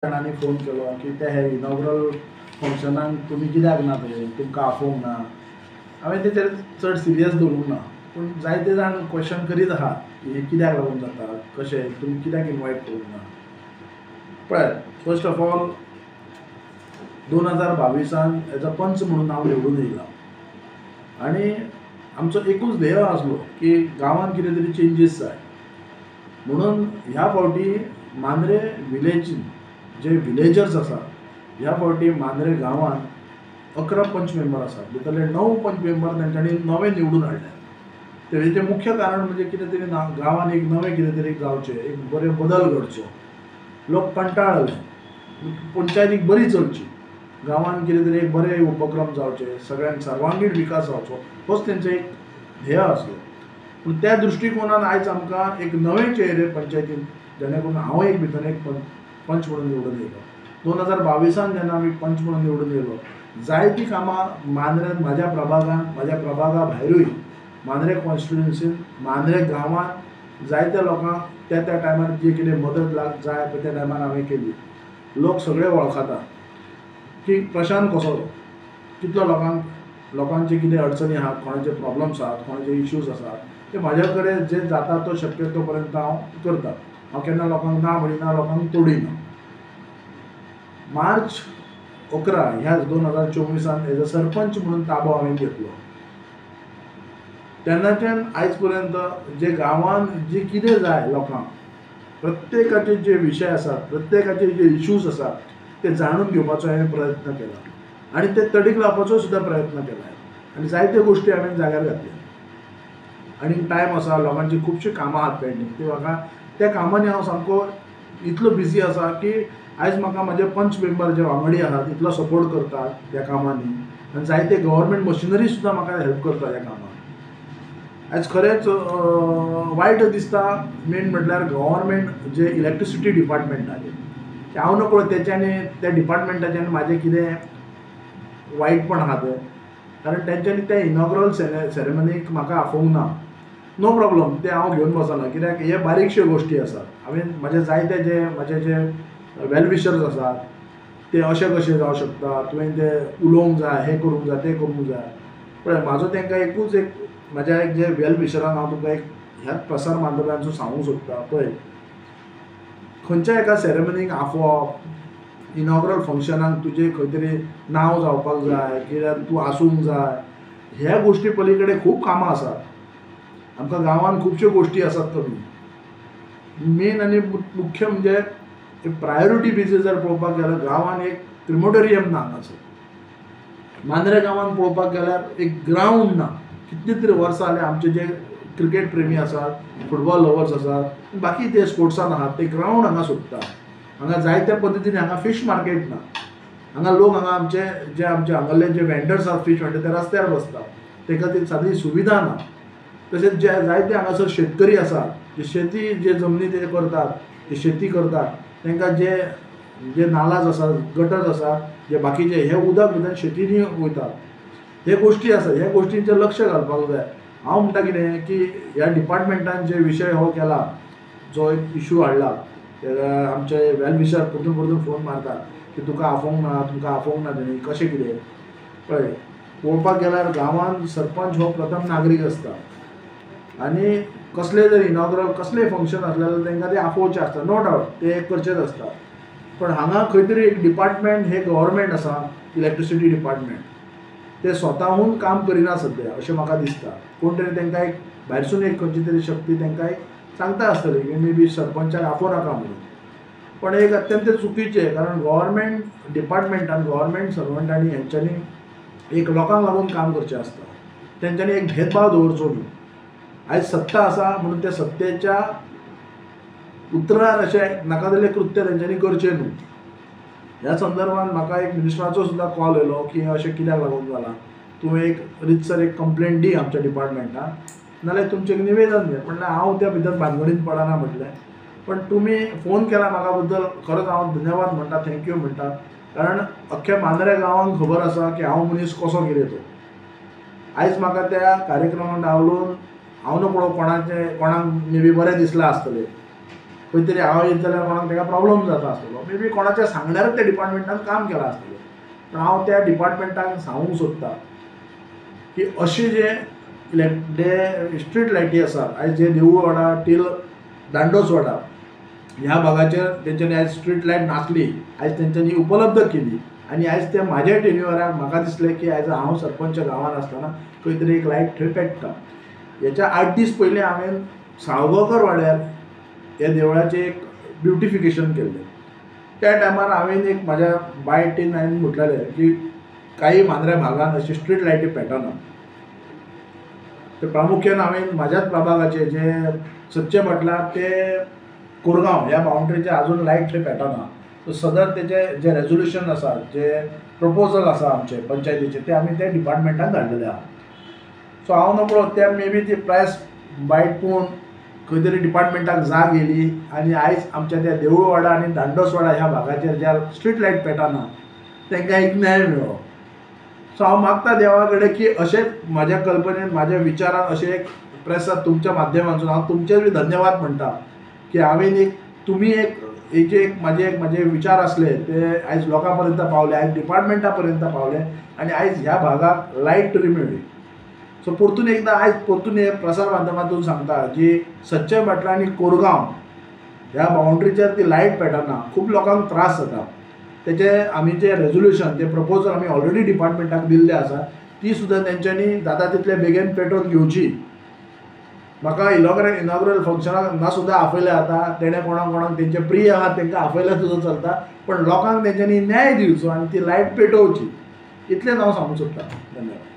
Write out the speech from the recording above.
जाणांनी फोन केलो की ते हे इनॉग्रल फंक्शनाक तुमी कित्याक ना, थंय तुमकां आफोवंक ना. हांवें तेचेर चड सिरियस दवरूंक ना, पूण जायते जाण क्वेश्चन करीत आहात की हें कित्याक लागून जाता, कशें तुमी कित्याक इनवायट करूंक ना. पळय, first of all 2022 as a punch म्हणून हांव निवडून येयला आनी आमचो एकूच ध्येय आसलो की गांवांत कितें तरी चेंजीस जाय म्हणून ह्या फावटी मांद्रे विलेजीन जे विलेजर्स आसात, ह्या फावटी मांद्रे गांवांत 11 पंच मेंबर आसात. भितरले 9 पंच मेंबर तेंच्यांनी नवे निवडून हाडल्यात. तेजें मुख्य कारण म्हणजे कितें तरी गांवांत एक नवें कितें तरी जावचें, एक बरें बदल घडचो. लोक कंटाळले, पंचायतीक बरी चलची, गांवांत कितें तरी एक बरे उपक्रम जावचे, सगळ्यांक सर्वांगीण विकास जावचो, होच तेंचो एक ध्येय आसलो. पूण त्या दृश्टिकोनान आयज आमकां एक नवे चेहरे पंचायतीन, जेणे करून हांव एक भितर एक पंच म्हणून निवडून येयलो. 2022 जेन्ना आमी पंच म्हणून निवडून येयलो, जायतीं कामां मांद्र्यान म्हाज्या प्रभागान, म्हाज्या प्रभागा भायरूय मांद्रे कॉन्स्टिट्युएन्सीन मांद्रे गांवांत जायत्या लोकांक त्या त्या टायमार जी कितें मदत जाय पळय त्या टायमार हांवें केली. लोक सगळे वळखतात की प्रशांत कसो, कितलो लोकांक लोकांचे कितें अडचणी आहात, कोणाचे प्रॉब्लम्स आहात, कोणाचे इश्यूज आसात, ते म्हाज्या कडेन जे जाता तो शक्य तो पर्यंत हांव करता. हांव केन्ना लोकांक ना म्हणिना, लोकांक तोडिना. मार्च 11 ह्या 2024 एज अ सरपंच म्हणून ताबो हांवें घेतलो. तेन्नाच्यान आयज पर्यंत जे गांवांत जी कितें जाय लोकांक, प्रत्येकाचे जे विशय आसात, प्रत्येकाचे जे इश्यूज आसात ते जाणून घेवपाचो हांवें प्रयत्न केला आनी ते तडीक लावपाचो सुद्दां प्रयत्न केला आनी जायत्यो गोश्टी हांवें जाग्यार घातल्या. आनी टायम आसा, लोकांची खुबशीं कामां आहात पेंडींग, ती म्हाका त्या कामांनी हांव सामको इतलो बिजी आसा की आयज म्हाका म्हाजे पंच मेंबर जे वांगडी आहात इतलो सपोर्ट करतात ह्या कामांनी आनी जायते गव्हर्मेंट मशिनरी सुद्दां म्हाका हेल्प करता ह्या कामांत. आयज खरेंच वायट दिसता, मेन म्हटल्यार गव्हर्मेंट जे इलेक्ट्रिसिटी डिपार्टमेंटाचें, तें हांव नकळो तेच्यांनी त्या डिपार्टमेंटाच्यान म्हाजें कितें वायटपण आहा तें, कारण तेंच्यांनी त्या इनॉग्रल सेरेमनीक म्हाका आफोवंक ना. नो प्रॉब्लम, तें हांव घेवन बसना, कित्याक हे बारीकश्यो गोश्टी आसात. हांवें म्हाजे जायते जे म्हाजे जे वेल विशर्स आसात ते अशें कशें जावं शकता, तुवें तें उलोवंक जाय, हें करूंक जाय, तें करूंक जाय. पळय, म्हाजो तांकां एकूच एक म्हाज्या एक जे वेल विशरांक हांव तुमकां एक ह्याच प्रसार माध्यमांतसून सांगूंक सोदता. पळय, खंयच्या एका सेरेमनीक आफोवप, इनॉग्रल फंक्शनाक तुजें खंय तरी नांव जावपाक जाय, कित्याक तूं आसूंक जाय, ह्या गोश्टी पली कडेन खूब कामां आसात. आमकां गांवांत खुबश्यो गोश्टी आसात कमी. मेन आनी मुख्य म्हणजे प्रायोरिटी बेजीस जर पळोवपाक गेल्यार गांवांत एक क्रिमोटोरियम ना हांगासर. मांद्रे गांवांत पळोवपाक गेल्यार एक ग्रावंड ना. कितली तरी वर्सां जालीं आमचे जे क्रिकेट प्रेमी आसात, फुटबॉल लवर्स आसात, बाकी जे स्पोर्ट्सान आहात ते ग्रावंड हांगा सोदता. हांगा जायत्या पद्दतीन हांगा फीश मार्केट ना. हांगा लोक हांगा आमचे जे आमचे हांगासरले जे वेंडर्स आसात, फीश वेंडर, ते रस्त्यार बसतात, ते खातीर सादी सुविधा ना. तशेंच जे जायते हांगासर शेतकरी आसात, जे शेती जे जमनी ते करतात, जे शेती करतात, तांकां जे जे नालाज आसात, गटर्स आसात, जे बाकीचे हे उदक भितर शेतींनी वयतात, हे गोश्टी आसात. ह्या गोश्टींचेर लक्ष घालपाक जाय. हांव म्हणटा कितें की ह्या डिपार्टमेंटान जे विशय हो केला, जो एक इशू हाडला, आमचे वेल विशर परतून परतून फोन मारतात की तुका आफोवंक ना, तुमकां आफोवंक ना तेणी, कशें कितें. पळय, पळोवपाक गेल्यार गांवांत सरपंच हो प्रथम नागरीक आसता आनी कसलें जर इनॉग्रल कसलें फंक्शन आसलें जाल्यार तांकां तें आफोवचें आसता, नो डावट तें करचेंच आसता. पण हांगा खंय तरी एक डिपार्टमेंट हें गव्हर्मेंट आसा, इलेक्ट्रिसिटी डिपार्टमेंट, ते स्वताहून काम करिना सद्या अशें म्हाका दिसता. कोण तरी तांकां एक भायरसून एक खंयची तरी शक्ती तांकां एक सांगता आसतली की मे बी सरपंचाक आफोवं नाका म्हणून. पण एक अत्यंत चुकीचें, कारण गव्हर्मेंट डिपार्टमेंटान, गव्हर्मेंट सर्वंटांनी हेंच्यांनी एक लोकांक लागून काम करचें आसता, तेंच्यांनी एक भेदभाव दवरचो न्हू. आयज सत्ता आसा म्हणून त्या सत्तेच्या उतरार अशें नाका जाल्लें कृत्य तेंच्यांनी करचें न्हू. ह्या संदर्भात म्हाका एक मिनिस्टराचो सुद्दां कॉल येयलो की अशें कित्याक लागून जालां, तूं एक रितसर एक कंप्लेन दी आमच्या डिपार्टमेंटान, नाल्यार तुमचें एक निवेदन दी. म्हणल्यार हांव त्या भितर भानगडीन पडना म्हटलें, पण तुमी फोन केला म्हाका बद्दल खरोच हांव धन्यवाद म्हणटा, thank you म्हणटा, कारण अख्ख्या मांद्रे गांवांक खबर आसा की हांव मनीस कसो कितें तो. आयज म्हाका त्या कार्यक्रमाक डावलून हांव नकळो कोणाचें कोणाक मे बी बरें दिसलां आसतलें, खंय तरी हांव येत जाल्यार कोणाक ताका प्रॉब्लम जाता आसतलो, मे बी कोणाच्या सांगण्यारच त्या डिपार्टमेंटान काम केलां आसतलें. पूण हांव त्या डिपार्टमेंटाक सांगूंक सोदता की अशें जे स्ट्रीट लायटी आसात आयज जे देवूळवाडा टील दांडोसवाडा ह्या भागाचेर तेंच्यांनी आयज स्ट्रीट लायट नासली, आयज तेंच्यांनी उपलब्ध केली. आनी आयज ते म्हाज्या टेन्युअराक म्हाका दिसलें की आयज हांव सरपंच गांवांत आसतना खंय तरी एक लायट थंय पेट्टा. हेच्या 8 दीस पयलीं हांवें साळगांवकर वाड्यार ह्या देवळाचें एक ब्युटिफिकेशन केल्लें. त्या टायमार हांवें एक म्हाज्या बायटीन हांवें म्हटलेलें की काही मांद्र्या भागान अशी स्ट्रीट लायटी पेटना. तर प्रामुख्यान हांवें म्हाज्याच प्रभागाचे जे सदचे म्हटल्यार ते कोरगांव ह्या बाउंड्रीचे आजून लायट थंय पेटना. सो सदर तेजे जे रेजोल्युशन आसा, जे प्रपोजल आसा आमचे पंचायतीचे, ते आमी त्या डिपार्टमेंटाक धाडलेले आहा. सो हांव नकळो त्या मे बी ती प्रायस बायट पळोवन खंय तरी डिपार्टमेंटाक जाग येयली आनी आयज आमच्या त्या देवूळवाडा आनी दांडोसवाडा ह्या भागाचेर ज्या स्ट्रीट लायट पेटना तांकां एक न्याय मेळ्ळो. सो हांव मागता देवा कडेन की अशेंच म्हाज्या कल्पनेन, म्हाज्या विचारान अशें एक प्रेसाद तुमच्या माध्यमांतसून हांव तुमचेय बी धन्यवाद म्हणटा की हांवें एक तुमी एक हेजे एक म्हाजे विचार आसले ते आयज लोकां पर्यंत पावले, आयज डिपार्टमेंटा पर्यंत पावले आनी आयज ह्या भागाक लायट तरी मेळ्ळी. सो परतून एकदां आयज परतून हे प्रसार माध्यमांतून सांगता जी सदचे भाटला आनी कोरगांव ह्या बाउंड्रीचेर ती लायट पेटना, खूब लोकांक त्रास जाता. तेचे आमी जे रेजोल्युशन, जे प्रपोजल आमी ऑलरेडी डिपार्टमेंटाक दिल्ले आसा ती सुद्दां तेंच्यांनी जाता तितले बेगीन पेटोवन घेवची. म्हाका इनॉग्रल फंक्शनाक ना सुद्दां आपयलें आतां, तेणें कोणाक कोणाक तेंचे प्रिय आहा तेंकां आपयल्यार सुद्दां चलता, पण लोकांक तेंच्यांनी न्याय दिवचो आनी ती लायट पेटोवची, इतलेंच हांव सांगूंक सोदतां. धन्यवाद.